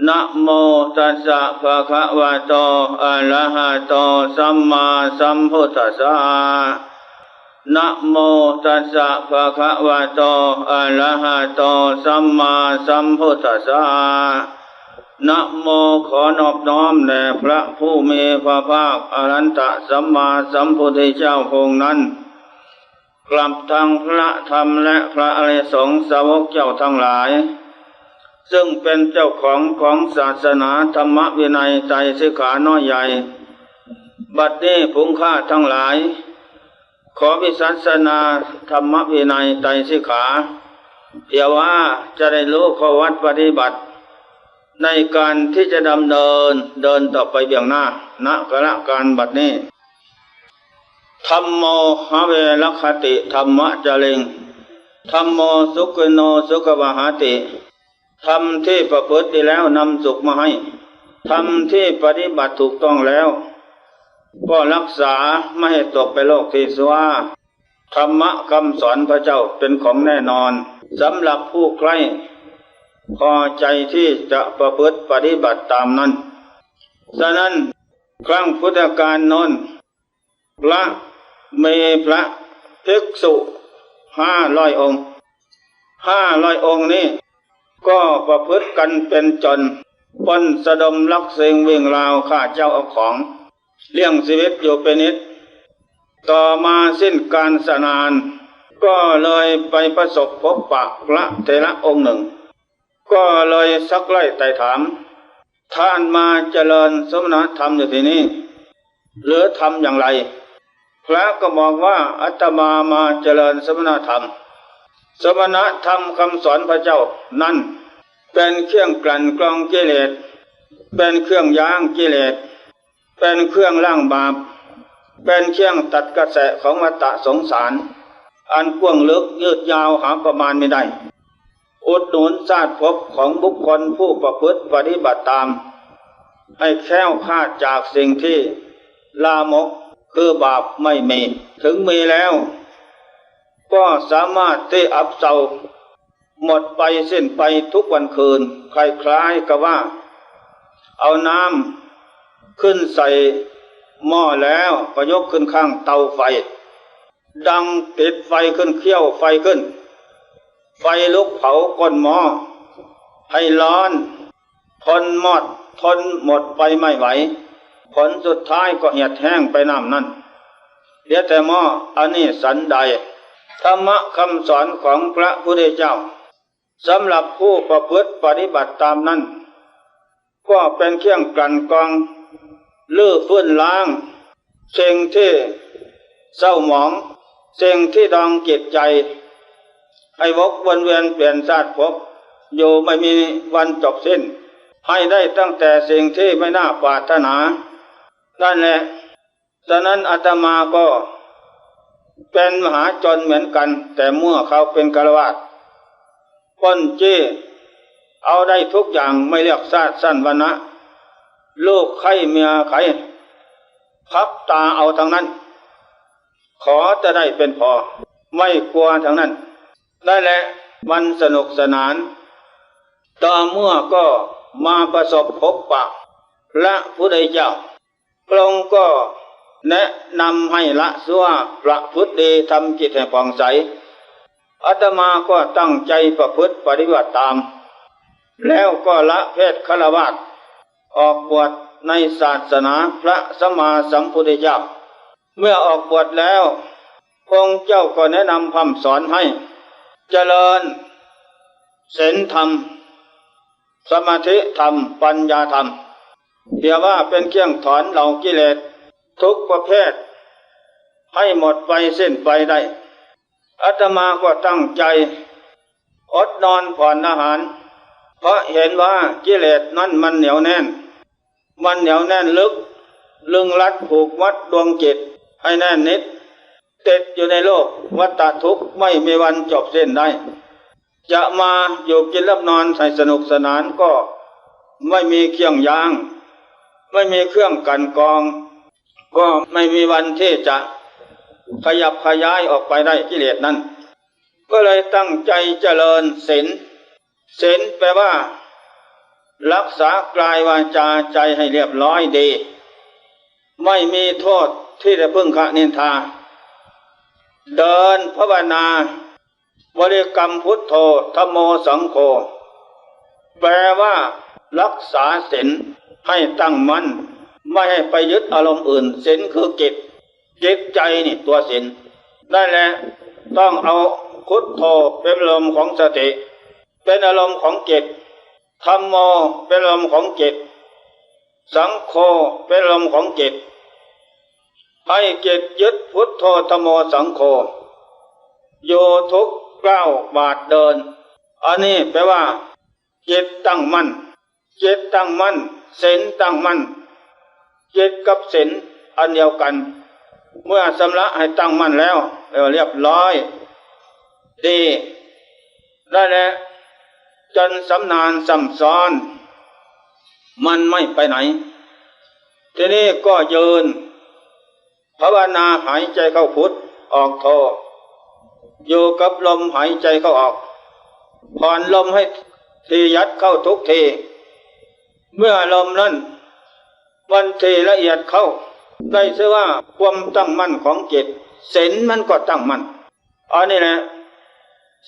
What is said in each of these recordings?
ນະໂມຕັດສະ ພະຄະວະໂຕ ອະລະຫະໂຕ ສຳມາສຳພຸດທັດສະ ນະໂມຕັດສະ ພະຄະວະໂຕ ອະລະຫະໂຕ ສຳມາສຳພຸດທັດສະ ນະໂມ ຂໍນອບນ້ອມແດ່ພະຜູ້ມີພະພາກ ອະລັນຕະສຳມາສຳພຸດທະເຈົ້າພະອົງນັ້ນ ກັບທັງພະທຳ ແລະ ພະອະລິສົງສາວົກເຈົ້າທັງຫຼາຍ ຊຶ່ງເປັນເຈົ້າຂອງຂອງສາສະໜາທຳມະວິໄນໄຕສິກຂານ້ອຍໃຫຍ່ ບັດນີ້ພວກຂ້າທັງຫຼາຍ ຂໍວິສັດສະນາທຳມະວິໄນໄຕສິກຂາ ເພື່ອວ່າຈະໄດ້ຮູ້ຂໍ້ວັດປະຕິບັດ ໃນການທີ່ຈະດຳເນີນເດີນຕໍ່ໄປເບື້ອງໜ້າ ນະກາລະການບັດນີ້. ທຳໂມ ຫະເວ ລັກຂະຕິ ທຳມະຈະລິງ ທຳໂມ ສຸຂິໂນ ສຸຂະວະຫາຕິ ທຳທີ່ປະພຶດດີແລ້ວນຳສຸກມາໃຫ້ ທຳທີ່ປະຕິບັດຖືກຕ້ອງແລ້ວ ກໍຮັກສາບໍ່ໃຫ້ຕົກໄປໂລກທີ່ຊົ່ວ. ທຳມະຄຳສອນພະເຈົ້າເປັນຂອງແນ່ນອນ ສຳລັບຜູ້ໃຄ່ພໍໃຈທີ່ຈະປະພຶດປະຕິບັດຕາມນັ້ນ. ສະນັ້ນ ຄັ້ງພຸດທະການໂນ້ນ ພະ ມີພະພິກສຸຫ້າຮ້ອຍອົງ ຫ້າຮ້ອຍອົງນີ້ ກໍປະພຶດກັນເປັນຈົນ ປົນສະດົມລັກຊິງວິ່ງລາວ ຂ້າເຈົ້າເອົາຂອງ ລ້ຽງຊີວິດຢູ່ເປັນນິດ. ຕໍ່ມາສິ້ນການສະໜານ ກໍເລີຍໄປປະສົບພົບປະພະເຖລະອົງໜຶ່ງ ກໍເລີຍສັກໄລ້ໄຕ່ຖາມ ທ່ານມາຈະເລີນສົມະນະທຳຢູ່ທີ່ນີ້ ຫຼືທຳຢ່າງໃດ? ພະກໍບອກວ່າ ອາດຕະມາມາຈະເລີນສົມະນະທຳ. ສົມະນະທຳຄຳສອນພະເຈົ້ານັ້ນ ເປັນເຄື່ອງກັ່ນກອງກິເລດ, ເປັນເຄື່ອງຢ່າງກິເລດ, ເປັນເຄື່ອງລ້າງບາບ, ເປັນເຄື່ອງຕັດກະແສຂອງວັດຕະສົງສານ ອັນກວ້າງເລິກຍືດຍາວຫາປະມານມິໄດ້. ອຸດໜູນຊາດພົບຂອງບຸກຄົນຜູ້ປະພຶດປະຕິບັດຕາມ ໃຫ້ແຄ້ວຄາດຈາກສິ່ງທີ່ລາມົກ ຄືບາບໄມ່ມີ, ເຖິງມີແລ້ວ ກໍສາມາດທີ່ອັບເຊົາໝົດໄປສິ້ນໄປທຸກວັນຄືນ, ຄ້າຍໆກັບວ່າເອົານ້ຳຂຶ້ນໃສ່ໝໍ້ແລ້ວກໍຍົກຂຶ້ນຂ້າງເຕົາໄຟ. ດັງຕິດໄຟຂຶ້ນ, ຂ້ຽວໄຟຂຶ້ນ, ໄຟລຸກເຜົາກົ້ນໝໍ້ໃຫ້ຮ້ອນ, ທົນມອດ, ທົນໝົດໄຟໄມ່ໄຫວ, ຜົນສຸດທ້າຍກໍຫຽດແຫ້ງໄປນ້ຳນັ້ນ, ເຫຼືອແຕ່ໝໍ້. ອັນນີ້ສັນໃດ? ທຳມະຄຳສອນຂອງພະພຸດທະເຈົ້າ ສຳລັບຜູ້ປະພຶດປະຕິບັດຕາມນັ້ນ ກໍເປັນເຄື່ອງກັ່ນກອງ, ຮື້ຟື້ນລ້າງສິ່ງທີ່ເສົ້າໝອງ, ສິ່ງທີ່ດອງຈິດໃຈ ໃຫ້ວົກວົນວຽນປ່ຽນຊາດພົບຢູ່ໄມ່ມີວັນຈົບສິ້ນ, ໃຫ້ໄດ້ຕັ້ງແຕ່ສິ່ງທີ່ໄມ່ໜ້າປາດຖະໜານັ້ນແຫຼະ. ສະນັ້ນອາດຕະມາກໍເປັນມະຫາຊົນເໝືອນກັນ, ແຕ່ເມື່ອຄາວເປັນຄາລະວາດ ປ້ນຈີ້ເອົາໄດ້ທຸກຢ່າງ, ໄມ່ເລືອກຊາດຊັ້ນວັນນະ, ລູກໃຄເມຍໃຄ ພັບຕາເອົາທັງນັ້ນ, ຂໍແຕ່ໄດ້ເປັນພໍ່, ໄມ່ກົວທັງນັ້ນ. ນັ້ນແຫຼະ ມັນສະໜຸກສະໜານ. ຕໍ່ເມື່ອກໍມາປະສົບພົບປະພະພຸດທະເຈົ້າ, ພະອົງກໍແນະນຳໃຫ້ລະຊົ່ວ, ປະພຶດດີ, ທຳຈິດໃຫ້ຜ່ອງໃສ. ອາດຕະມາກໍຕັ້ງໃຈປະພຶດປະຕິບັດຕາມ, ແລ້ວກໍລະເພດຄາລະວາດ, ອອກບວດໃນສາສະໜາພະສຳມາສຳພຸດທະເຈົ້າ. ເມື່ອອອກບວດແລ້ວ, ພະອົງເຈົ້າກໍແນະນຳພະຮ່ຳສອນໃຫ້ຈະເລີນ ສິນທຳ, ສະມາທິທຳ, ປັນຍາທຳ, ເພື່ອວ່າເປັນເຄື່ອງຖອນເຫຼົ່າກິເລດທຸກປະເພດໃຫ້ໝົດໄປສິ້ນໄປໄດ້. ອາດຕະມາກໍຕັ້ງໃຈອົດນອນຜ່ອນອາຫານ, ເພາະເຫັນວ່າກິເລດນັ້ນມັນໜຽວແໜ້ນ, ມັນໜຽວແໜ້ນເລິກ, ລຶງລັດຜູກມັດດວງຈິດໃຫ້ແໜ້ນນິດ, ຕິດຢູ່ໃນໂລກວັດຕະທຸກໄມ່ມີວັນຈົບສິ້ນໄດ້. ຈະມາຢູ່ກິນຫຼັບນອນໃຫ້ສະໜຸກສະໜານກໍໄມ່ມີເຄື່ອງຢ່າງ, ໄມ່ມີເຄື່ອງກັ່ນກອງ, ກໍໄມ່ມີວັນທີ່ຈະຂະຫຍັບຂະຫຍາຍອອກໄປໄດ້ກິເລດນັ້ນ. ກໍເລີຍຕັ້ງໃຈຈະເລີນສິນ. ສິນແປວ່າ ລັກສາກາຍ ວາຈາ ໃຈໃຫ້ລຽບຮ້ອຍດີ ໄມ່ມີໂທດທີ່ຈະເພິ່ງຄະນິນທາ. ເດີນພາວະນາ ບໍລິກຳພຸດໂທ ທຳໂມ ສັງໂຄ ແປວ່າ ລັກສາສິນໃຫ້ຕັ້ງໝັ້ນ, ໄມ່ໃຫ້ໄປຍຶດອາລົມອື່ນ. ສິນຄືຈິດ, ຈິດໃຈນີ້ຕົວສິນ. ນັ້ນແຫຼະ ຕ້ອງເອົາພຸດໂທເປັນອາລົມຂອງສະຕິ, ເປັນອາລົມຂອງຈິດ, ທຳໂມເປັນອາລົມຂອງຈິດ, ສັງໂຄເປັນອາລົມຂອງຈິດ. ໃຫ້ຈິດຍຶດພຸດໂທ ທຳໂມ ສັງໂຄ ຢູ່ທຸກກ້າວບາດເດີນ. ອັນນີ້ແປວ່າ ຈິດຕັ້ງໝັ້ນ, ຈິດຕັ້ງໝັ້ນ, ສິນຕັ້ງໝັ້ນ. ຈິດກັບສິນອັນດຽວກັນ, ເມື່ອຊຳລະໃຫ້ຕັ້ງໝັ້ນແລ້ວ ແປວ່າລຽບຮ້ອຍດີ. ນັ້ນແຫຼະ ຈົນຊຳນານຊ່ຳຊອນ, ມັນໄມ່ໄປໄຫນ. ທີນີ້ກໍຢືນພາວະນາ ຫາຍໃຈເຂົ້າພຸດ ອອກໂທ, ຢູ່ກັບລົມຫາຍໃຈເຂົ້າອອກ, ຜ່ອນລົມໃຫ້ຖີ່ຍັດເຂົ້າທຸກທີ. ເມື່ອລົມນັ້ນມັນຖີ່ລະອຽດເຂົ້າ, ໄດ້ຊື່ວ່າຄວາມຕັ້ງໝັ້ນຂອງຈິດ, ສິນມັນກໍຕັ້ງໝັ້ນ. ອັນນີ້ແຫຼະ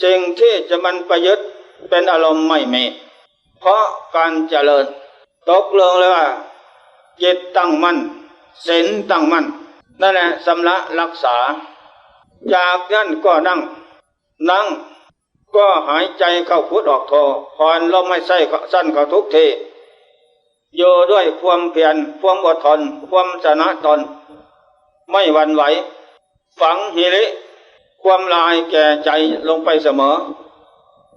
ສິ່ງທີ່ຈະໝັ່ນປະຍຸດເປັນອາລົມໄມ່ມີ, ເພາະການຈະເລີນ. ຕົກລົງແລ້ວວ່າ ຈິດຕັ້ງໝັ້ນ, ສິນຕັ້ງໝັ້ນ, ນັ້ນແຫຼະ ຊຳລະລັກສາ. ຈາກນັ້ນກໍນັ່ງ, ນັ່ງກໍຫາຍໃຈເຂົ້າພຸດອອກໂທ, ຜ່ອນລົມໃຫ້ສັ້ນເຂົ້າທຸກທີ. ຢູ່ດ້ວຍຄວາມພຽນ, ຄວາມອົດທົນ, ຄວາມຊະນະຕົນ, ໄມ່ຫວັ່ນໄຫວ. ຝັງຫິລິ ຄວາມລະອາຍແກ່ໃຈລົງໄປສະເໝີ,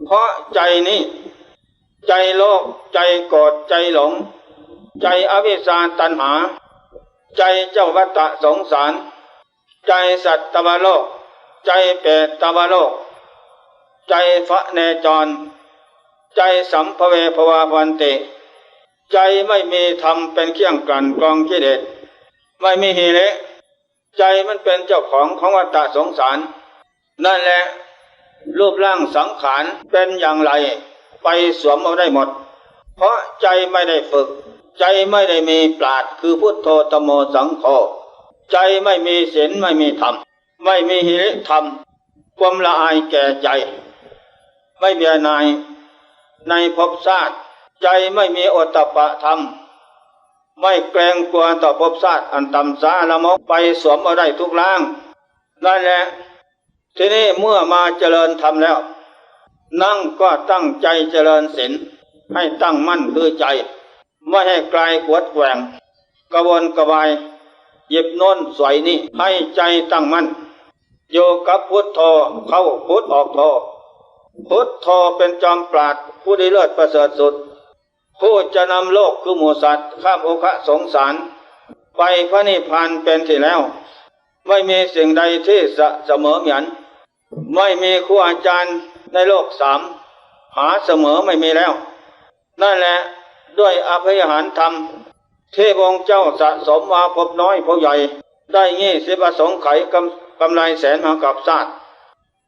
ເພາະໃຈນີ້ ໃຈໂລບ, ໃຈໂກດ, ໃຈຫຼົງ, ໃຈອະວິຊຊາຕັນຫາ, ໃຈເຈົ້າວັດຕະສົງສານ, ໃຈສັດຕະວະໂລກ, ໃຈເປຕະວະໂລກ, ໃຈພະເນຈອນ, ໃຈສຳພະເວພະວາພັນຕິ. ໃຈໄມ່ມີທຳເປັນເຄື່ອງກັ່ນກອງກິເລດ, ໄມ່ມີຫິລິ. ໃຈມັນເປັນເຈົ້າຂອງຂອງວັດຕະສົງສານ. ນັ້ນແຫຼະ ຮູບຮ່າງສັງຂານເປັນຢ່າງໃດ ໄປສວມເອົາໄດ້ໝົດ, ເພາະໃຈໄມ່ໄດ້ຝຶກ, ໃຈໄມ່ໄດ້ມີປາດ ຄືພຸດໂທ ທຳໂມ ສັງໂຄ. ໃຈໄມ່ມີສິນ, ໄມ່ມີທຳ, ໄມ່ມີຫິລິທຳ, ຄວາມລະອາຍແກ່ໃຈ, ໄມ່ເບຍໜ່າຍໃນພົບຊາດ. ໃຈໄມ່ມີໂອດຕະປະທຳ, ໄມ່ເກງກົວຕໍ່ພົບຊາດອັນຕ່ຳຊາລະມົກ, ໄປສວມເອົາໄດ້ທຸກລາງ. ນັ້ນແຫຼະ ທີນີ້ເມື່ອມາຈະເລີນທຳແລ້ວ, ນັ່ງກໍຕັ້ງໃຈຈະເລີນສິນ ໃຫ້ຕັ້ງໝັ້ນຄືໃຈ, ໄມ່ໃຫ້ກາຍກວດແກວ່ງ ກະວົນກະວາຍ, ຫຍິບໂນ້ນສວຍນີ້. ໃຫ້ໃຈຕັ້ງໝັ້ນຢູ່ກັບພຸດໂທ ເຂົ້າພຸດອອກໂທ. ພຸດໂທເປັນຈອມປາດ ຜູ້ດີເລີດປະເສີດສຸດ, ຜູ້ຈະນຳໂລກຄືໝູ່ສັດ ຂ້າມໂອຄະສົງສານ ໄປພະນິບພານເປັນທີ່ແລ້ວ. ໄມ່ມີສິ່ງໃດທີ່ຈະສະເໝີໝັນ, ໄມ່ມີຄູອາຈານໃນໂລກສາມ ຫາສະເໝີໄມ່ມີແລ້ວ. ນັ້ນແຫຼະ ດ້ວຍອະພິຫານທຳທີ່ພະອົງເຈົ້າສະສົມມາພົບນ້ອຍພົບໃຫຍ່ ໄດ້ຍີ່ສິບອະສົງໄຂ ກຳ ກຳໄລແສນມະຫາກັບຊາດ,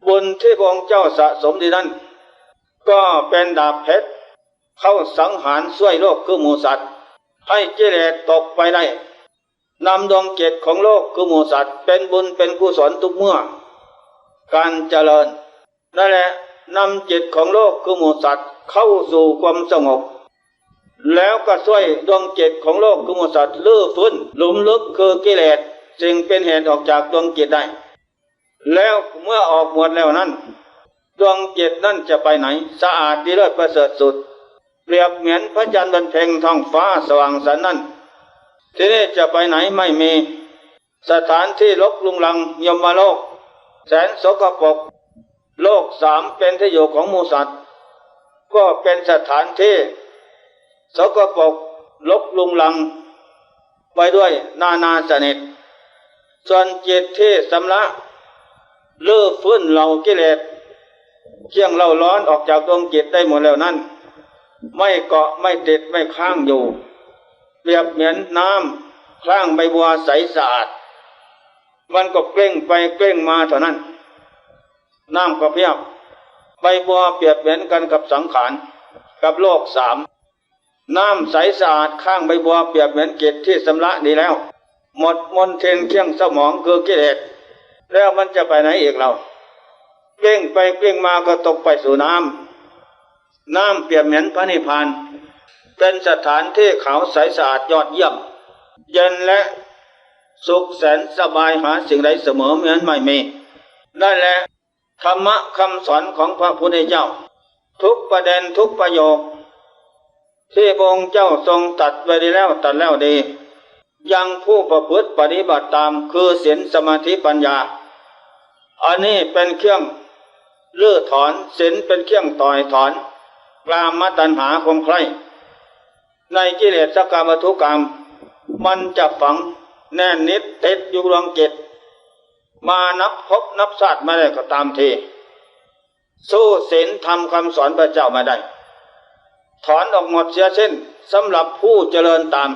ບຸນທີ່ພະອົງເຈົ້າສະສົມດີນັ້ນ ກໍເປັນດາບເພັດ ເຂົ້າສັງຫານຊ່ວຍໂລກຄືໝູ່ສັດ ໃຫ້ກິເລດຕົກໄປໄດ້. ນຳດວງຈິດຂອງໂລກຄືໝູ່ສັດ ເປັນບຸນເປັນກຸສົນທຸກເມື່ອການຈະເລີນ. ນັ້ນແຫຼະ ນຳຈິດຂອງໂລກຄືໝູ່ສັດ ເຂົ້າສູ່ຄວາມສະຫງົບ, ແລ້ວກໍຊ່ວຍດວງຈິດຂອງໂລກຄືໝູ່ສັດ ຮື້ຟື້ນຫຼຸມເລິກຄືກິເລດ ສິ່ງເປັນເຫດອອກຈາກດວງຈິດໄດ້. ແລ້ວເມື່ອອອກໝົດແລ້ວນັ້ນ, ດວງຈິດນັ້ນຈະໄປໃນ ສະອາດດີເລີດປະເສີດສຸດ, ປຽບເໝືອນພະຈັນວັນເພັງ ທ້ອງຟ້າສະຫວ່າງສັນນັ້ນ. ທີນີ້ຈະໄປໃນໄມ່ມີ. ສະຖານທີ່ລົກລຸງລັງຍົມມະໂລກ ແສນສົກກະປົກ, ໂລກສາມເປັນທີ່ຢູ່ຂອງໝູ່ສັດ ກໍເປັນສະຖານທີ່ສົກກະປົກ ລົກລຸງລັງໄປດ້ວຍນານາຊະນິດ. ສ່ວນຈິດທີ່ຊຳລະ ຮື້ຟື້ນເຫຼົ່າກິເລດ ກ້ຽງເຫຼົ່າລ້ອນອອກຈາກດວງຈິດໄດ້ໝົດແລ້ວນັ້ນ, ໄມ່ເກາະ ໄມ່ຕິດ ໄມ່ຄ້າງຢູ່, ປຽບເໝືອນນ້ຳຄ້າງໃບບົວໃສສະອາດ, ມັນກໍເກລັ້ງໄປເກລັ້ງມາເທົ່ານັ້ນ, ນ້ຳກໍພຽບ. ໃບບົວປຽບເໝືອນກັນກັບສັງຂານ, ກັບໂລກສາມ. ນ້ຳໃສສະອາດຂ້າງໃບບົວ ປຽບເໝືອນເກັດທີ່ຊຳລະດີແລ້ວ ໝົດມົນທິນຄຽງສະໝອງຄືກິເລດ ແລ້ວມັນຈະໄປໃນອີກເລົ່າ? ເກັ່ງໄປເກັ່ງມາກໍຕົກໄປສູ່ນ້ຳ. ນ້ຳປຽບເໝືອນພະນິບພານ ເປັນສະຖານທີ່ຂາວໃສສະອາດຍອດຢ້ຽມ ເຢັນ ແລະ ສຸກແສນສະບາຍ ຫາສິ່ງໃດສະເໝີເໝືອນໄມ່ມີ. ນັ້ນແຫຼະ ທຳມະຄຳສອນຂອງພະພຸດທະເຈົ້າ ທຸກປະເດັນທຸກປະໂຫຍກ ທີ່ພະອົງເຈົ້າຊົງຕັດໄວ້ດີແລ້ວ ຕັດແລ້ວດີ ຍັງຜູ້ປະພຶດປະຕິບັດຕາມ ຄືສິນ ສະມາທິ ປັນຍາ. ອັນນີ້ເປັນເຄື່ອງຮື້ຖອນ, ສິນເປັນເຄື່ອງຕ່ອຍຖອນກາມະຕັນຫາຄວາມໃຄ່. ໃນກິເລສະກາມວັດຖຸກາມ ມັນຈະຝັງແໜ້ນໜິດຕິດຢູ່ດວງຈິດ ມານັບພົບນັບຊາດມາແລ້ວກໍຕາມທີ ສູ້ສິນທຳຄຳສອນພະເຈົ້າມາໄດ້ ຖອນອອກໝົດເສຍສິ້ນ ສຳລັບຜູ້ຈະເລີນຕາມ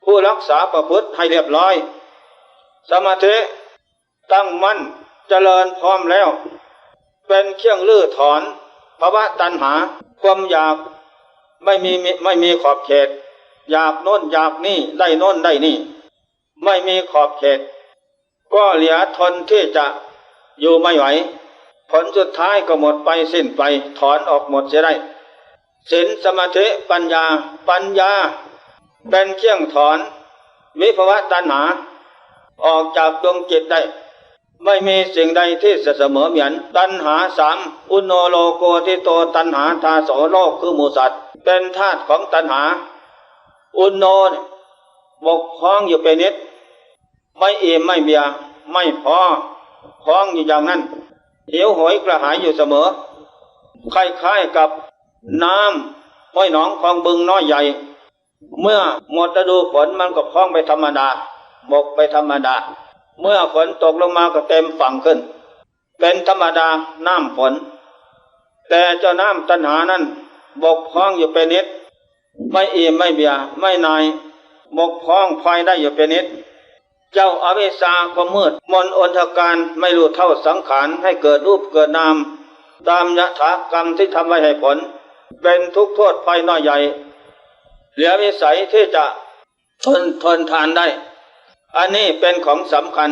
ຜູ້ຮັກສາປະພຶດໃຫ້ລຽບຮ້ອຍ. ສະມາທິຕັ້ງໝັ້ນຈະເລີນພ້ອມແລ້ວ ເປັນເຄື່ອງຮື້ຖອນພະວະຕັນຫາ ຄວາມຢາກໄມ່ມີ ໄມ່ມີຂອບເຂດ ຢາກໂນ້ນຢາກນີ້ ໄດ້ໂນ້ນໄດ້ນີ້ ໄມ່ມີຂອບເຂດ ກໍເຫຼືອທົນທີ່ຈະຢູ່ໄມ່ໄຫວ ຜົນສຸດທ້າຍກໍໝົດໄປ ສິ້ນໄປ ຖອນອອກໝົດເສຍໄດ້. ສິນ ສະມາທິ ປັນຍາ ປັນຍາເປັນເຄື່ອງຖອນວິພະວະຕັນຫາອອກຈາກດວງຈິດໄດ້. ໄມ່ມີສິ່ງໃດທີ່ຈະສະເໝີເໝືອນ. ຕັນຫາສາມ ອຸນໂນໂລໂກທິໂຕ ຕັນຫາທາດໂສໂລກ ຄືໝູສັດ ເປັນທາດຂອງຕັນຫາ. ອຸນໂນ ບົກພອງຢູ່ເປັນນິດ ໄມ່ອີ່ມໄມ່ເບຍ ໄມ່ພໍ ພອງຢູ່ຢ່າງນັ້ນ ຫິວໂຫຍກະຫາຍຢູ່ສະເໝີ ຄ້າຍໆກັບນ້ຳຫ້ວຍໜອງຄອງບຶງນ້ອຍໃຫຍ່ ເມື່ອໝົດລະດູຝົນມັນກໍພອງໄປທຳມະດາ ບົກໄປທຳມະດາ ເມື່ອຝົນຕົກລົງມາກໍເຕັມຝັ່ງຂຶ້ນ ເປັນທຳມະດານ້ຳຝົນ. ແຕ່ເຈົ້ານ້ຳຕັນຫານັ້ນບົກພອງຢູ່ເປັນນິດ ໄມ່ອີ່ມໄມ່ເບຍ ໄມ່ໜ່າຍ ບົກພອງພອຍໄດ້ຢູ່ເປັນນິດ. ເຈົ້າອະວິຊຊາຄວາມມືດມົນອົນທະການ ໄມ່ຮູ້ເທົ່າສັງຂານ ໃຫ້ເກີດຮູບເກີດນາມ ຕາມຍະຖາກຳທີ່ທຳໄວ້ໃຫ້ຜົນ ເປັນທຸກໂທດໄພນ້ອຍໃຫຍ່ ເຫຼືອວິໄສທີ່ຈະ ທົນ ທົນທານໄດ້. ອັນນີ້ເປັນຂອງສຳຄັນ.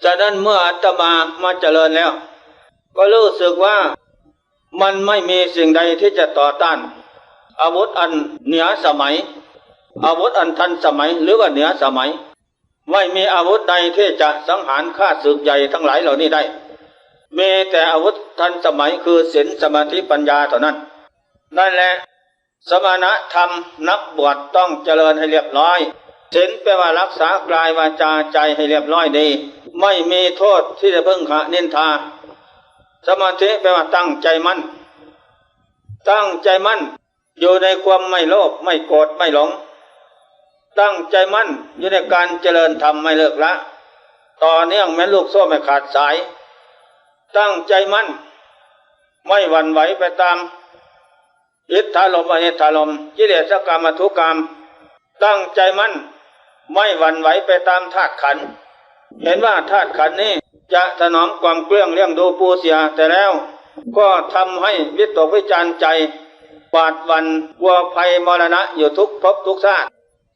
ສະນັ້ນເມື່ອອາດຕະມາມາຈະເລີນແລ້ວ ກໍຮູ້ສຶກວ່າມັນໄມ່ມີສິ່ງໃດທີ່ຈະຕໍ່ຕ້ານອາວຸດອັນເໜືອສະໄໝ, ອາວຸດອັນທັນສະໄໝ ຫຼືວ່າເໜືອສະໄໝ. ໄມ່ມີອາວຸດໃດທີ່ຈະສັງຫານຂ້າສຶກໃຫຍ່ທັງຫຼາຍເຫຼົ່ານີ້ໄດ້. ມີແຕ່ອາວຸດທັນສະໄໝ ຄືສິນ, ສະມາທິ, ປັນຍາເທົ່ານັ້ນ. ນັ້ນແຫຼະ ສະມະນະທຳນັກບວດຕ້ອງຈະເລີນໃຫ້ລຽບຮ້ອຍ. ສິນແປວ່າລັກສາກາຍວາຈາໃຈໃຫ້ລຽບຮ້ອຍດີ ໄມ່ມີໂທດທີ່ຈະເພິ່ງຫານິນທາ. ສະມາທິແປວ່າຕັ້ງໃຈໝັ້ນ, ຕັ້ງໃຈໝັ້ນຢູ່ໃນຄວາມໄມ່ໂລບ, ໄມ່ໂກດ, ໄມ່ຫຼົງ. ຕັ້ງໃຈໝັ້ນຢູ່ໃນການຈະເລີນທຳໄມ່ເລີກລະ, ຕໍ່ເນື່ອງແມ່ນລູກໂສ້ໄມ່ຂາດສາຍ. ຕັ້ງໃຈໝັ້ນ, ໄມ່ຫວັ່ນໄຫວໄປຕາມ ອິດຖາລົມ ອະອິດຖາລົມ ກິເລສະກາມ ວັດຖຸກາມ, ຕັ້ງໃຈໝັ້ນ ໄມ່ຫວັ່ນໄຫວໄປຕາມທາດຂັນ. ເຫັນວ່າທາດຂັນນີ້ຈະຖະໜອມກວມເກລື່ອງລ້ຽງດູປູເສຍແຕ່ແລ້ວ ກໍທຳໃຫ້ວິຕົກວິຈານໃຈ ຫວາດຫວັ່ນກົວໄພມໍລະນະຢູ່ທຸກພົບທຸກຊາດ.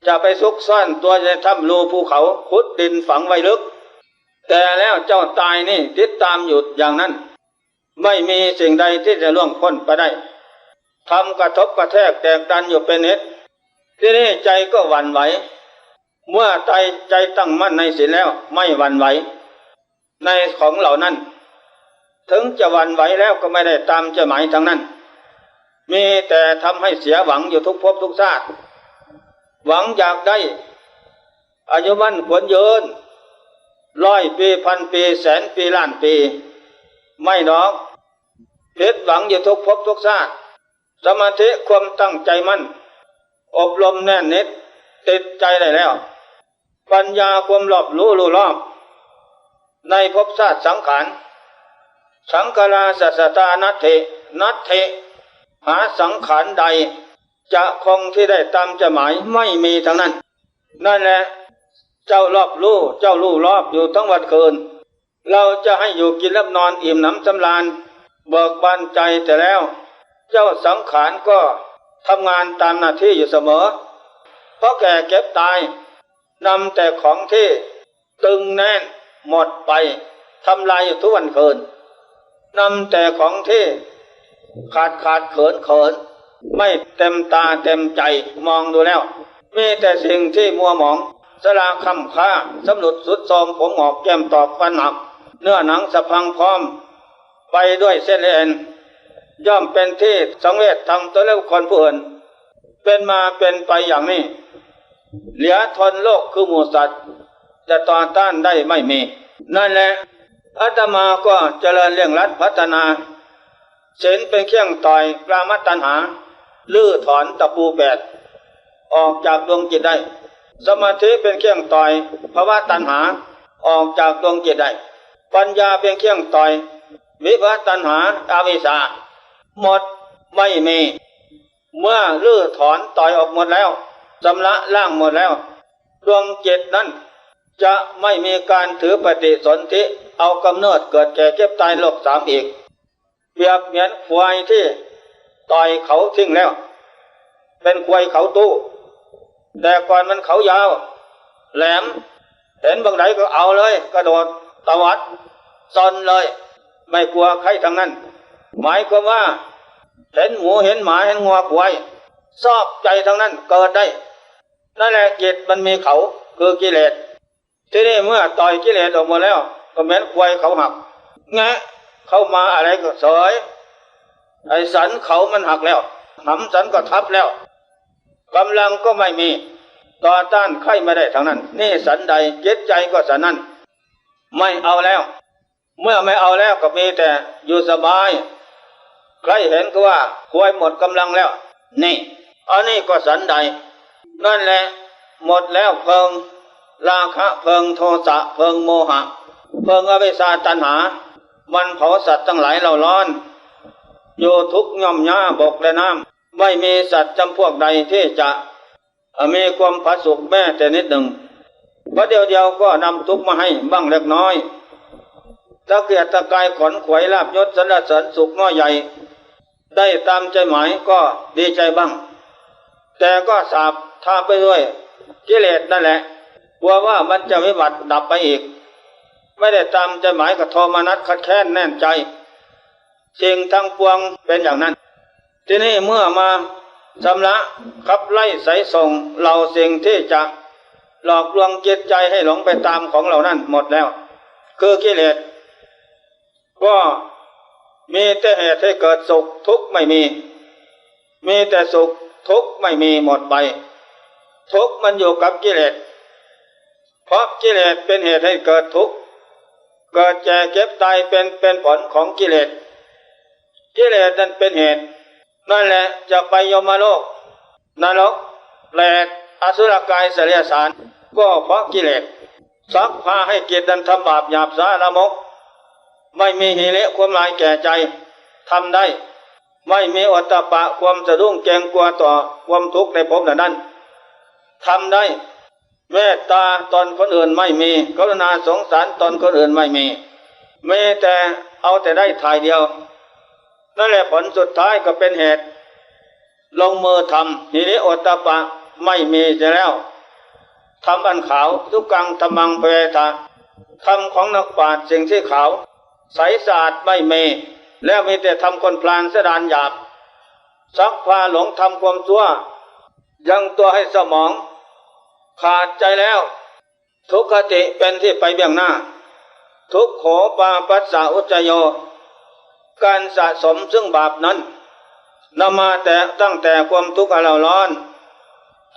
ຈະໄປຊຸກຊ້ອນຕົວຢູ່ໃນຖ້ຳຮູພູເຂົາ ຂຸດດິນຝັງໄວ້ເລິກ. ແຕ່ແລ້ວເຈົ້າຕາຍນີ້ຕິດຕາມຢູ່ຢ່າງນັ້ນ. ໄມ່ມີສິ່ງໃດທີ່ຈະລ່ວງພົ້ນໄປໄດ້. ທຳກະທົບກະແທກແຕກດັນຢູ່ເປັນນິດ. ທີນີ້ໃຈກໍຫວັ່ນໄຫວ. ເມື່ອໃຈ ໃຈຕັ້ງໝັ້ນໃນສິນແລ້ວ ໄມ່ຫວັ່ນໄຫວໃນຂອງເຫຼົ່ານັ້ນ. ເຖິງຈະຫວັ່ນໄຫວແລ້ວກໍໄມ່ໄດ້ຕາມໃຈໝາຍທັງນັ້ນ. ມີແຕ່ທຳໃຫ້ເສຍຫວັງຢູ່ທຸກພົບທຸກຊາດ. ຫວັງຢາກໄດ້ ອາຍຸໝັ້ນຂວັນຍືນ ຮ້ອຍປີ ພັນປີ ແສນປີ ລ້ານປີ ໄມ່ດອກ. ຜິດຫວັງຢູ່ທຸກພົບທຸກຊາດ. ສະມາທິ ຄວາມຕັ້ງໃຈໝັ້ນ ອົບຮົມແໜ້ນໜິດ ຕິດໃຈໄດ້ແລ້ວ. ປັນຍາ ຄວາມລອບຮູ້ ຮູ້ລອບໃນພົບຊາດສັງຂານ. ສັງຂາລາ ສະສະຕາ ນັດຖິ ນັດຖິ ຫາສັງຂານໃດ ຈະຄົງທີ່ໄດ້ຕາມໃຈໝາຍ ໄມ່ມີທັງນັ້ນ. ນັ້ນແຫຼະ ເຈົ້າລອບຮູ້ ເຈົ້າຮູ້ລອບຢູ່ທັງວັນຄືນ. ເຮົາຈະໃຫ້ຢູ່ກິນຫຼັບນອນ ອີ່ມໜຳສຳລານ ເບີກບານໃຈແຕ່ແລ້ວ. ເຈົ້າສັງຂານກໍ ทำงานตามหน้าที่อยู่เสมอ เพราะแก่เจ็บตาย นำแต่ของที่ตึงแน่นหมดไป ทำลายอยู่ทุกวันคืน นำแต่ของที่ขาดขาดเขินเขิน ไม่เต็มตาเต็มใจ มองดูแล้ว มีแต่สิ่งที่มัวหมอง ชราค่ำคร้า ชำรุดทรุดโทรม ผมหงอก แก้มตอบ ฟันหัก เนื้อหนังสะพังพร้อม ไปด้วยเส้นเอ็น ย่อมเป็นที่สังเวชทางตนและบุคคลผู้อื่น เป็นมาเป็นไปอย่างนี้ เหลือทนโลกคือหมู่สัตว์ จะต่อต้านได้ไม่มี นั่นแหละ อาตมาก็เจริญเร่งรัดพัฒนา ศีลเป็นเครื่องต่อยกามตัณหา รื้อถอนตะปูแปด ออกจากดวงจิตได้ สมาธิเป็นเครื่องต่อยภวตัณหา ออกจากดวงจิตได้ ปัญญาเป็นเครื่องต่อยวิภวตัณหา อวิชชา หมดไม่มี เมื่อรื้อถอนต่อยออกหมดแล้ว ชำระล้างหมดแล้ว ดวงจิตนั้นจะไม่มีการถือปฏิสนธิ เอากำเนิดเกิดแก่เจ็บตายโลกสามอีก เปรียบเหมือนควายที่ต่อยเขาทิ้งแล้ว เป็นควายเขาตู้ แต่ก่อนมันเขายาว แหลม เห็นบั้งใดก็เอาเลย กระโดดตวัดซนเลย ไม่กลัวใครทั้งนั้น หมายความว่า เห็นหมู เห็นหมา เห็นงัวควาย ชอบใจทั้งนั้น เกิดได้ นั่นแหละ จิตมันมีเขา คือกิเลส ทีนี้เมื่อต่อยกิเลสออกหมดแล้ว ก็เหมือนควายเขาหัก แงะเข้ามาอะไรก็เสย ไอ้สันเขามันหักแล้ว หำสันก็ทับแล้ว กำลังก็ไม่มี ต่อต้านใครไม่ได้ทั้งนั้น นี่ฉันใด จิตใจก็ฉันนั้น ไม่เอาแล้ว เมื่อไม่เอาแล้วก็มีแต่อยู่สบาย ใครเห็นก็ว่าควายหมดกำลังแล้ว นี่ อันนี้ก็ฉันใด นั่นแหละ หมดแล้วเพลิงราคะ เพลิงโทสะ เพลิงโมหะ เพลิงอวิชชาตัณหา มันเผาสัตว์ทั้งหลายเร่าร้อน อยู่ทุกข์ย่อมหญ้าบกและน้ำ ไม่มีสัตว์จำพวกใดที่จะ มีความผาสุกแม้แต่นิดหนึ่ง เพราะเดียวๆ ก็นำทุกข์มาให้บ้างเล็กน้อย ตะเกียกตะกายขวนขวายลาภยศสรรเสริญสุขน้อยใหญ่ ได้ตามใจหมายก็ดีใจบ้าง แต่ก็สาบทาไปด้วยกิเลสนั่นแหละ กลัวว่ามันจะวิบัติดับไปอีก ไม่ได้ตามใจหมายก็โทมนัสคับแค้นแน่นใจ สิ่งทั้งปวงเป็นอย่างนั้น ทีนี้เมื่อมาชำระขับไล่ไสส่งเหล่าสิ่งที่จะหลอกลวงจิตใจให้หลงไปตามของเหล่านั้นหมดแล้ว คือกิเลส ก็มีแต่เหตุให้เกิดสุข ทุกข์ไม่มี มีแต่สุข ทุกข์ไม่มี หมดไป ทุกข์มันอยู่กับกิเลส เพราะกิเลสเป็นเหตุให้เกิดทุกข์ เกิดแก่เจ็บตายเป็น เป็นผลของกิเลส กิเลสนั้นเป็นเหตุ นั่นแหละจะไปยมโลก นรก เปรต อสุรกาย ไสยสาร ก็เพราะกิเลส ซักพาให้จิตนั้นทำบาปหยาบช้าลามก ไม่มีหิริความละอายแก่ใจ ทำได้ ไม่มีโอตตัปปะ ความสะดุ้งเกรงกลัวต่อความทุกข์ในภพนั้นๆ ทำได้ เมตตาตนคนอื่นไม่มี กรุณาสงสารตนคนอื่นไม่มี มีแต่เอาแต่ได้ฝ่ายเดียว นั่นแหละผลสุดท้ายก็เป็นเหตุ ลงมือทำ หิริโอตตัปปะไม่มีเสียแล้ว ทำอันขาว สุกัง ธัมมัง ปเวทะ ธรรมของนักปราชญ์ สิ่งที่ขาว ใสสะอาดไม่มี แล้วมีแต่ธรรมคนพาลสะดานหยาบ ซักพาหลงทำความชั่ว ยังตัวให้เศร้าหมอง ขาดใจแล้ว ทุกขติเป็นที่ไปเบื้องหน้า ทุกโข ปาปัสสะ อุจจโย การสะสมซึ่งบาปนั้น นำมาแต่ตั้งแต่ความทุกข์อันเร่าร้อน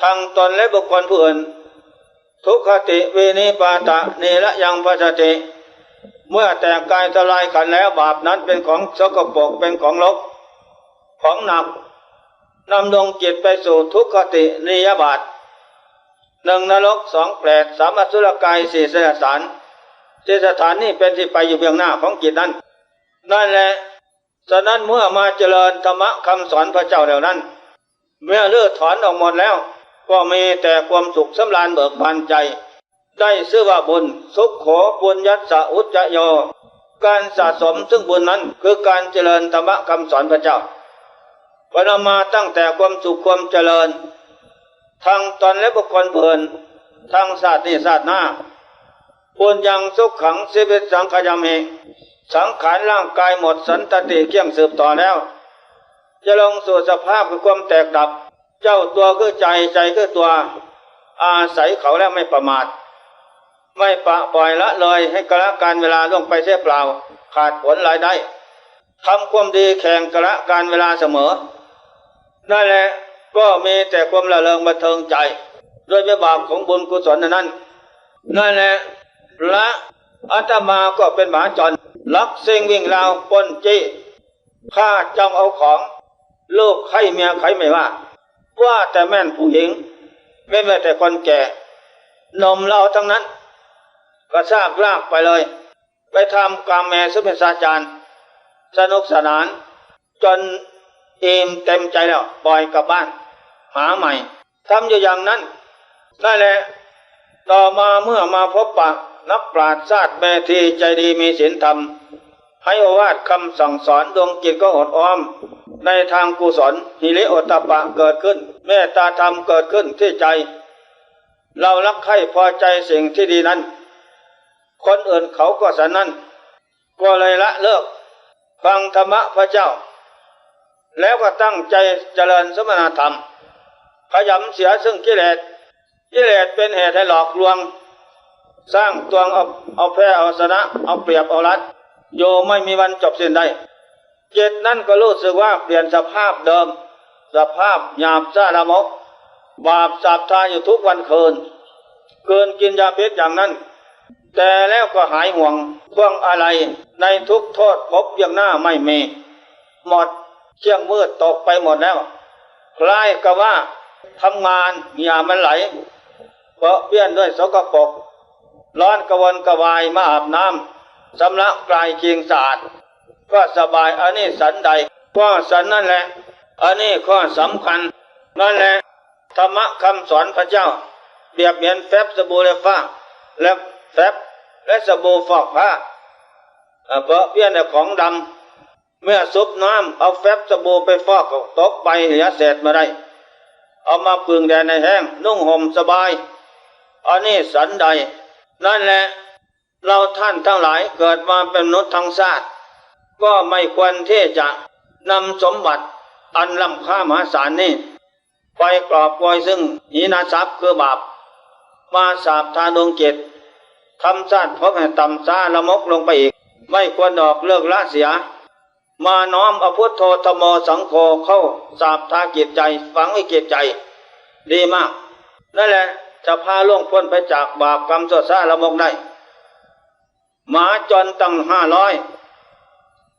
ทั้งตนและบุคคลผู้อื่น ทุกขติ วินิปาตะ นิรยัง ปัสสติ เมื่อแตกกายทำลายขันธ์แล้ว บาปนั้นเป็นของสกปรก เป็นของรก ของหนัก นำดวงจิตไปสู่ทุกขติ นิยบาต หนึ่ง นรก สอง เปรต สาม อสุรกาย สี่ ไสยสาร ที่สถานนี้เป็นที่ไปอยู่เบื้องหน้าของจิตนั้น นั่นแหละ ฉะนั้นเมื่อมาเจริญธรรมะคำสอนพระเจ้าแล้วนั้น เมื่อรื้อถอนออกหมดแล้ว ก็มีแต่ความสุขสำราญเบิกบานใจ ได้ชื่อว่าบุญ สุขโข ปุญญัสสะ อุจจโย การสะสมซึ่งบุญนั้นคือการเจริญธรรมะคำสอนพระเจ้า ກໍນຳມາຕັ້ງແຕ່ຄວາມສຸກຄວາມຈະເລີນ ທັງຕົນແລະບຸກຄົນອື່ນ ທັງຊາດນີ້ຊາດໜ້າ. ປຸນຍັງສຸກຂັງ ຊີວິດສັງຂະຍາມິ ສັງຂານຮ່າງກາຍໝົດສັນຕະຕິກ້ຽງສືບຕໍ່ແລ້ວ ຈະລົງສູ່ສະພາບຄືຄວາມແຕກດັບ ເຈົ້າຕົວຄືໃຈ ໃຈຄືຕົວ ອາໄສເຂົາແລ້ວໄມ່ປະໝາດ ໄມ່ປະປ່ອຍລະເລີຍ ໃຫ້ກະລະການເວລາລ່ວງໄປເສຍເປົ່າ ຂາດຜົນລາຍໄດ້ ທຳຄວາມດີແຂ່ງກະລະການເວລາສະເໝີ. ນັ້ນແຫຼະ ກໍມີແຕ່ຄວາມລະເລີງບັນເທີງໃຈ ດ້ວຍວິບາກຂອງບຸນກຸສົນອັນນັ້ນ. ນັ້ນແຫຼະ ລະອາດຕະມາກໍເປັນໝາຈອນ ລັກສິ່ງ ວິ່ງລາວ ປຸ້ນຈີ້ ຂ້າຈ້ອງເອົາຂອງ ລູກໃຄເມຍໃຄໄມ່ວ່າ ວ່າແຕ່ແມ່ນຜູ້ຍິງ ເວັ້ນໄວ້ແຕ່ຄົນແກ່ ໜຸ່ມລາວທັງນັ້ນ ກະຊາກລາກໄປເລີຍ ໄປທ່າມກາງແມ່ສຸເມສາຈານ ສະໜຸກສະໜານ ຈົນອີ່ມເຕັມໃຈແລ້ວ ປ່ອຍກັບບ້ານ ຫາໃໝ່ ທຳຢູ່ຢ່າງນັ້ນ. ນັ້ນແຫຼະ ຕໍ່ມາເມື່ອມາພົບປະນັກປາດຊາດແມ່ທີ່ໃຈດີມີສິນທຳ ໃຫ້ໂອວາດຄຳສັ່ງສອນ ດວງຈິດກໍອົບອ້ອມ ໃນທາງກຸສົນ ຫິລິໂອດຕະປະເກີດຂຶ້ນ ເມດຕາທຳເກີດຂຶ້ນທີ່ໃຈ ເຮົາລັກໃຄ່ພໍໃຈສິ່ງທີ່ດີນັ້ນ ຄົນອື່ນເຂົາກໍສັນນັ້ນ ກໍເລີຍລະເລີກຟັງທຳມະພະເຈົ້າ ແລ້ວກໍຕັ້ງໃຈຈະເລີນສົມະນະທຳ ຂະຫຍຳເສຍເຊິ່ງກິເລດ. ກິເລດເປັນເຫດໃຫ້ຫຼອກລວງ ສ້າງຕວງເອົາ ເອົາແພ້ເອົາຊະນະ ເອົາປຽບເອົາລັດ ຢູ່ໄມ່ມີວັນຈົບສິ້ນໄດ້. ຈິດນັ້ນກໍຮູ້ສຶກວ່າປ່ຽນສະພາບເດີມ ສະພາບຫຍາບຊ້າລາມົກ ບາບສາບທາຢູ່ທຸກວັນຄືນ ກືນກິນຢາພິດຢ່າງນັ້ນ ແຕ່ແລ້ວກໍຫາຍຫ່ວງພວງອາໄລ ໃນທຸກໂທດພົບວຽງໜ້າໄມ່ມີ ໝົດ ຄ້ຽງມືດຕົກໄປໝົດແລ້ວ ຄ້າຍກັບວ່າທຳງານເຫື່ອມັນໄຫຼ ເປິເປື້ອນດ້ວຍສົກກະປົກ ຮ້ອນກະວົນກະວາຍມາອາບນ້ຳ ຊຳລະກາຍຄີງສະອາດ ກໍສະບາຍ. ອັນນີ້ສັນໃດ ກໍສັນນັ້ນແຫຼະ. ອັນນີ້ຂໍ້ສຳຄັນນັ້ນແຫຼະ ທຳມະຄຳສອນພະເຈົ້າ ປຽບເໝືອນແຟັບສະບູໄຟຟ້າ ແລະ ແຟັບ ແລະ ສະບູຟອກຜ້າ ເປິເປື້ອນດ້ວຍຂອງດຳ ເມື່ອສຸບນ້ຳ ເອົາແຟັບສະບູໄປຟອກ ກໍຕົກໄປເຫຼືອເສດບໍ່ໄດ້ ເອົາມາປຶງແດດໃຫ້ແຫ້ງ ນຸ່ງຫົ່ມສະບາຍ. ອັນນີ້ສັນໃດ ນັ້ນແຫຼະ ເຫຼົ່າທ່ານທັງຫຼາຍ ເກີດມາເປັນມະນຸດທັງຊາດ ກໍໄມ່ຄວນທີ່ຈະນຳສົມບັດອັນລ້ຳຄ່າມະຫາສານນີ້ ໄປກອບໂກຍຊຶ່ງຫີນະສັບຄືບາບ ມາສາບທາດວງຈິດ ທຳຊາດພົບໃຫ້ຕ່ຳຊ້າລາມົກລົງໄປອີກ ໄມ່ຄວນດອກ ເລີກລະເສຍ ມານ້ອມເອົາພຸດໂທ ທຳໂມ ສັງໂຄ ເຂົ້າສາບທາຈິດໃຈ ຝັງໄວ້ຈິດໃຈ ດີມາກ. ນັ້ນແຫຼະ ຈະພາລ່ວງພົ້ນໄປຈາກບາບກຳຊົ່ວຊ້າລາມົກໄດ້. ໝາຈອນຕັ້ງຫ້າຮ້ອຍ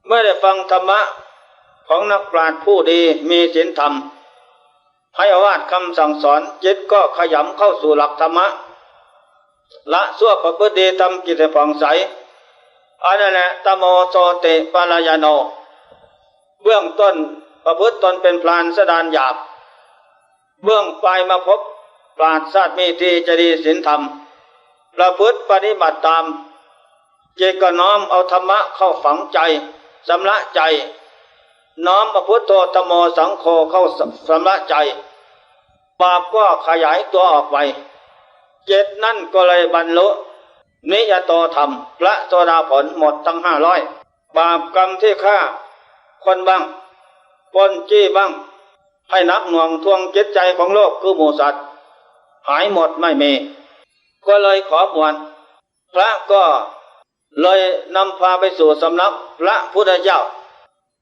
ເມື່ອໄດ້ຟັງທຳມະຂອງນັກປາດຜູ້ດີມີສິນທຳ ໃຫ້ໂອວາດຄຳສັ່ງສອນ ຈິດກໍຂະຫຍຳເຂົ້າສູ່ຫຼັກທຳມະ ລະຊົ່ວປະພຶດດີ ທຳຈິດໃຫ້ຜ່ອງໃສ. ອັນນັ້ນແຫຼະ ຕະໂມໂຊຕິປະລາຍະໂນ ເບື້ອງຕົ້ນປະພຶດຕົນເປັນພຣານສະດານຫຍາບ ເບື້ອງປາຍມາພົບປາດຊາດມີທີ່ໃຈດີສິນທຳ ປະພຶດປະຕິບັດຕາມ ຈິດກໍນ້ອມເອົາທຳມະເຂົ້າຝັງໃຈ ຊຳລະໃຈ ນ້ອມເອົາພຸດໂທ ທຳໂມ ສັງໂຄ ເຂົ້າຊຳລະໃຈ ບາບກໍຂະຫຍາຍຕົວອອກໄປ. ຈິດນັ້ນກໍເລີຍບັນລຸນິຍະໂຕທຳ ພະໂສດາຜົນ ໝົດທັງຫ້າຮ້ອຍ ບາບກຳທີ່ຂ້າຄົນບ້າງ ປຸ້ນຈີ້ບ້າງ ໃຫ້ໜັກໜ່ວງຖ້ວງຈິດໃຈຂອງໂລກຄືໝູສັດ ຫາຍໝົດໄມ່ມີ ກໍເລີຍຂໍບວດ ພະກໍເລີຍນຳພາໄປສູ່ສຳນັກພະພຸດທະເຈົ້າ.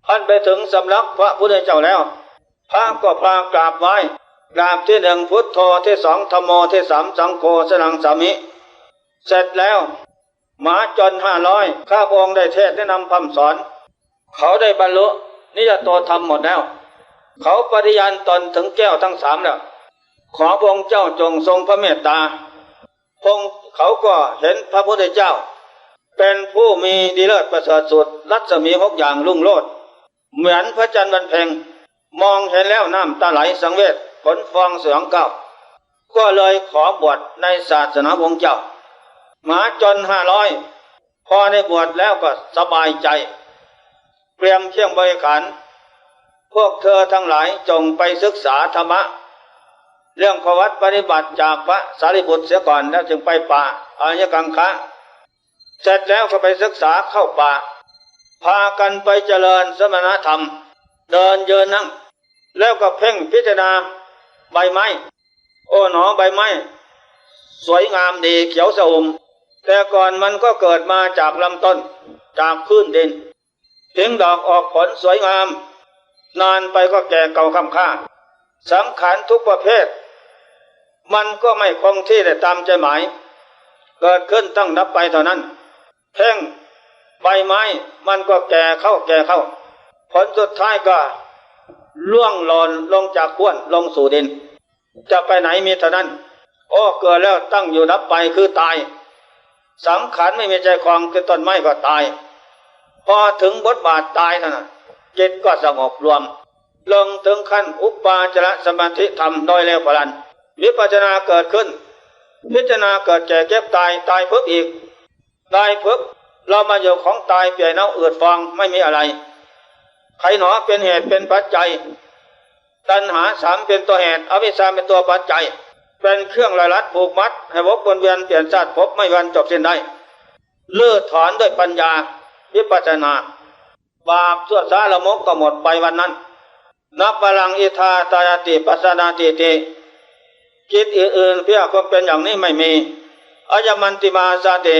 ຄັນໄປເຖິງສຳນັກພະພຸດທະເຈົ້າແລ້ວ ພະກໍພາກາບໄຫວ້ ກາບທີໜຶ່ງ ພຸດໂທ ທີສອງ ທຳໂມ ທີສາມ ສັງໂຄ ສະນັງສາມິ ເສັດແລ້ວ ໝາຈອນຫ້າຮ້ອຍ ຂ້າພະອົງໄດ້ເທດແນະນຳພຮ່ຳສອນ ເຂົາໄດ້ບັນລຸນິຍະໂຕທຳໝົດແລ້ວ ເຂົາປະຕິຍານຕົນເຖິງແກ້ວທັງສາມແລ້ວ ຂໍພະອົງເຈົ້າຈົ່ງຊົງພະເມດຕາ. ພະອົງເຂົາກໍເຫັນພະພຸດທະເຈົ້າເປັນຜູ້ມີດີເລີດປະເສີດສຸດ ລັດສະໝີຫົກຢ່າງລຸ່ງໂລດ ເໝືອນພະຈັນວັນເພັງ ມອງເຫັນແລ້ວນ້ຳຕາໄຫຼສັງເວດ ຂົນຟອງສະຫຍອງກ້າວ ກໍເລີຍຂໍບວດໃນສາສະໜາພະອົງເຈົ້າ. ໝາຈອນຫ້າຮ້ອຍ ພໍໄດ້ບວດແລ້ວກໍສະບາຍໃຈ ກຽມຄຽງບໍລິຂານ ພວກເທີທັງຫຼາຍຈົ່ງໄປສຶກສາທຳມະ ເລື່ອງປະຫວັດປະຕິບັດຈາກພະສາລີບຸດເສຍກ່ອນ ແລ້ວຈຶ່ງໄປປ່າອາລະຍະກັງຄະ ເສັດແລ້ວກໍໄປສຶກສາເຂົ້າປ່າ ພາກັນໄປຈະເລີນສະມະນະທຳ ເດີນຢືນນັ່ງ ແລ້ວກໍເພັ່ງພິຈາລະນາໃບໄມ້ ໂອ້ໜໍໃບໄມ້ສວຍງາມດີຂຽວຊະອຸ່ມ ແຕ່ກ່ອນມັນກໍເກີດມາຈາກລຳຕົ້ນ ຈາກພື້ນດິນ ເພັ່ງດອກອອກຜົນສວຍງາມ ນານໄປກໍແກ່ເກົ່າຄ້ຳຄ່າ ສັງຂານທຸກປະເພດ ມັນກໍໄມ່ຄົງທີ່ໄດ້ຕາມໃຈໝາຍ ເກີດຂຶ້ນຕັ້ງດັບໄປເທົ່ານັ້ນ ເພັ່ງໃບໄມ້ມັນກໍແກ່ເຂົ້າແກ່ເຂົ້າ ຜົນສຸດທ້າຍກໍລ່ວງຫຼອນລົງຈາກຫ້ວນລົງສູ່ດິນ ຈະໄປໄຫນມີເທົ່ານັ້ນ ໂອ້ ເກີດແລ້ວຕັ້ງຢູ່ດັບໄປຄືຕາຍ ສັງຂານໄມ່ມີໃຈຄອງຄືຕົ້ນໄມ້ກໍຕາຍ ພໍເຖິງບົດບາດຕາຍເທົ່ານັ້ນ ຈິດກໍສະຫງົບລວມ ລົງເຖິງຂັ້ນອຸປາຈາລະສະມາທິທຳໂດຍເລັວຜ່ານ ວິປັດສະນາເກີດຂຶ້ນ ພິຈາລະນາເກີດແກ່ເຈັບຕາຍ ຕາຍເພິບອີກ ຕາຍເພິບ ລາມາໂຍຂອງຕາຍປ່ຽວເນົ່າອືດຟາງ ໄມ່ມີອາໄລ ໃຜໜໍເປັນເຫດເປັນປັດໄຈ ຕັນຫາສາມເປັນຕົວເຫດ ອະວິຊຊາເປັນຕົວປັດໄຈ ເປັນເຄື່ອງລາຍລັດຜູກມັດ ໃຫ້ວົນວຽນປ່ຽນຊາດພົບ ໄມ່ວັນຈົບສິ້ນໄດ້ ຮື້ຖອນດ້ວຍປັນຍາວິປັດສະນາ ບາບຊົ່ວຊ້າລາມົກກໍໝົດໄປວັນນັ້ນ ນະປະລັງອິດຖາທາຍາຕິປັດສານາທີຕິ ຈິດອື່ນໆເພື່ອຄວາມເປັນຢ່າງນີ້ໄມ່ມີ ອາຍະມັນຕິມະຫາສາຕິ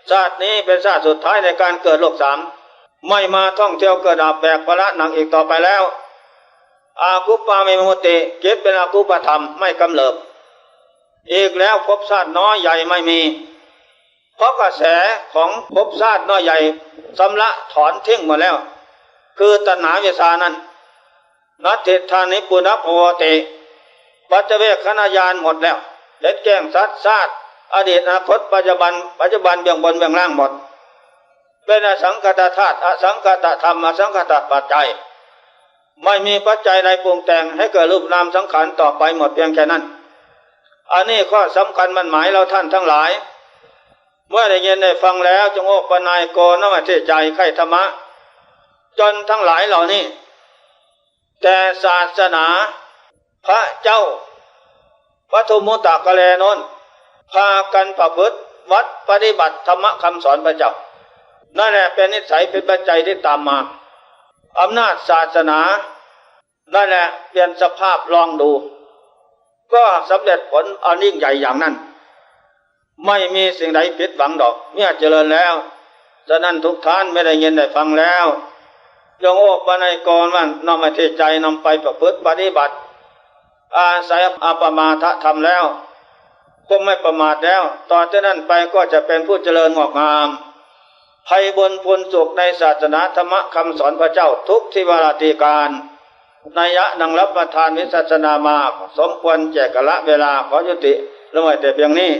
ຊາດນີ້ເປັນຊາດສຸດທ້າຍໃນການເກີດໂລກສາມ ໄມ່ມາທ່ອງທ່ຽວເກີດອາບແບກພາລະໜັກອີກຕໍ່ໄປແລ້ວ ອາກຸບປະມະມິດມຸດຕິ ຈິດເປັນອາກຸບປະທຳ ໄມ່ກຳເລີບອີກແລ້ວ ພົບຊາດນ້ອຍໃຫຍ່ໄມ່ມີ ເພາະກະແສຂອງພົບຊາດນ້ອຍໃຫຍ່ຊຳລະຖອນເທັງໝົດແລ້ວ ຄືຕັນຫາວິຊານັ້ນ ນັດຖິດຖານິປຸນນະພະວະຕິ ປັດຈະເວກຂະນະຍານໝົດແລ້ວ ເຫັນແຈ້ງສັດຊາດ ອະດີດ ອະນາຄົດ ປັດຈຸບັນ ປັດຈຸບັນ ເບື້ອງບົນເບື້ອງລ່າງໝົດ ເປັນອະສັງຂະຕະທາດ ອະສັງຂະຕະທຳ ອະສັງຂະຕະປັດໄຈ ໄມ່ມີປັດໄຈໃດປຸງແຕ່ງໃຫ້ເກີດຮູບນາມສັງຂານຕໍ່ໄປ ໝົດພຽງແຄ່ນັ້ນ ອັນນີ້ຂໍ້ສຳຄັນໝັ້ນໝາຍເຫຼົ່າທ່ານທັງຫຼາຍ ເມື່ອໄດ້ຍິນໄດ້ຟັງແລ້ວ ຈົ່ງໂອປະນາຍໂກ ນ້ອມໃຫ້ເທໃຈໃຄ່ທຳມະ ຊົນທັງຫຼາຍເຫຼົ່ານີ້ ແຕ່ສາສະໜາພະເຈົ້າປະທຸມມຸດຕະກະແລໂນ້ນ ພາກັນປະພຶດວັດປະຕິບັດທຳມະຄຳສອນພະເຈົ້າ ນັ້ນແຫຼະເປັນນິໄສເປັນປັດໄຈທີ່ຕາມມາ ອຳນາດສາສະໜາ ນັ້ນແຫຼະ ປ່ຽນສະພາບລອງດູ ກໍສຳເລັດຜົນອັນຍິ່ງໃຫຍ່ຢ່າງນັ້ນ ໄມ່ມີສິ່ງໃດຜິດຫວັງດອກ ເມື່ອຈະເລີນແລ້ວ. ສະນັ້ນທຸກທ່ານເມື່ອໄດ້ຍິນໄດ້ຟັງແລ້ວ ຈົ່ງໂອປະນາຍໂກ ນ້ອມໃຫ້ເທໃຈນຳໄປປະພຶດປະຕິບັດ ອາໄສອະປະມາທະທຳແລ້ວ ຄວາມໄມ່ປະໝາດແລ້ວ ຕໍ່ແຕ່ນັ້ນໄປກໍຈະເປັນຜູ້ຈະເລີນງອກງາມ ໄພບຸນພູນສຸກໃນສາສະໜາທຳມະຄຳສອນພະເຈົ້າທຸກທີ່ວາລາທີ່ການ ໄລຍະນັ່ງຮັບປະທານວິປັດສະນາມາກ ສົມຄວນແກ່ກາລະເວລາ ຂໍຍຸຕິລົງໄວ້ແຕ່ພຽງນີ້.